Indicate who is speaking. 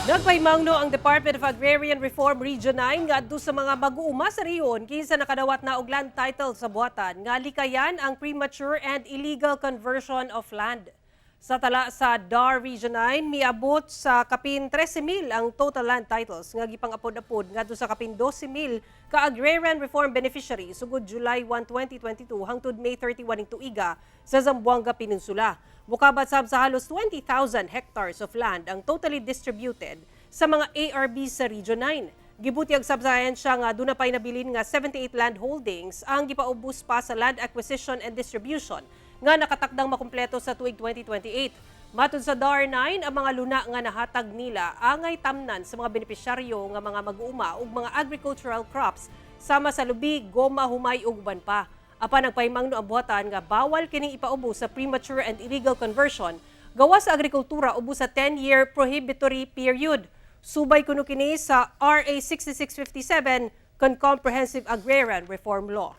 Speaker 1: Nagpahimangno ang Department of Agrarian Reform Region 9 ngadto sa mga mag-uuma sa rehiyon kinsa nakadawat na og land title sa buhatan nga likayan ang premature and illegal conversion of land. Sa tala sa DAR Region 9, miabot sa kapin 13,000 ang total land titles nga gipang-apod-apod ngadto sa kapin 12,000 ka agrarian reform beneficiary sugod July 1, 2022 hangtod May 31 ning tuiga sa Zamboanga Peninsula. Mukabat sab sa halos 20,000 hectares of land ang totally distributed sa mga ARB sa Region 9. Gibutyag sab sa ahensya nga duna pay nabilin nga 78 land holdings ang gipaubos pa sa land acquisition and distribution nga nakatakdang makumpleto sa tuig 2028. Matud sa DAR 9, ang mga luna nga nahatag nila angay tamnan sa mga benepisyaryo nga mga mag-uuma ug mga agricultural crops sama sa lubi, goma, humay ug uban pa. Apan nagpahimangno ang buhatan nga bawal kining ipaubos sa premature and illegal conversion gawas sa agrikultura ubos sa 10-year prohibitory period. Subay kuno kini sa RA 6657 kon Comprehensive Agrarian Reform Law.